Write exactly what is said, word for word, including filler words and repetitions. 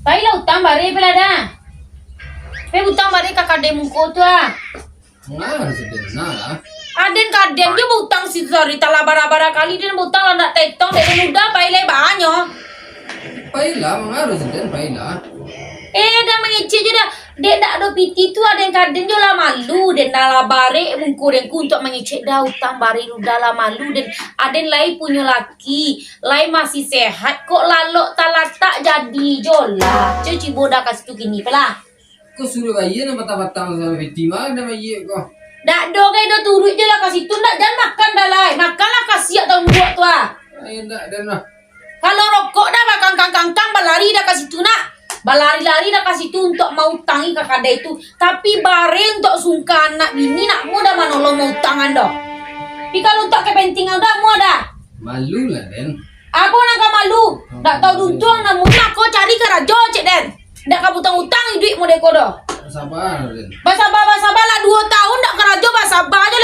Pailah utang bareh, pailah dah. Pai utang bareh ka kadai muko tu ah. Manga harus den nah lah. Aden ka aden jo bautang situ tadi, talah bara-bara kali den bautang lah ndak taetong, dek den udah pai lai banyo. Pailah, manga harus den, pailah. Eh, dah mangecek jo dah. Dek dak ado piti tu aden ka aden jo lah malu, den dah lah barek muko den ku untuak mangecek dah utang bareh udah lah malu den. Aden lai punyo laki, lai masih sehat kok lalok talatak jadi jo lah. Cuci boh dah ka situ kini, pailah. Ko suruah bayia nan batang-batang sampai piti mah, nan bayia ko. Dak do gai do turuik je lah ka situ, ndak jan makan dah lai. Makanlah kasiak taun buak tu ah. Ai, ndak den lah. Kalau rokok dah bakangkang-kangkang, balari dah ka situ nak. Balari-lari dah ka situ untuak mautangi ka kadai tu. Tapi bareh untuak sungka anak bini nak mudah manolong mautangan doh. Tapi kalau untuak kepentingan dah mudah. Malu lah den. Apo nan ka malu? Dak tau diuntuang namonyo, mako cari karajo cek den. Dak ka bautang-utang iduik model ko doh. Sabar den. Basaba-basaba lah duo taun dak karajo, basaba jo.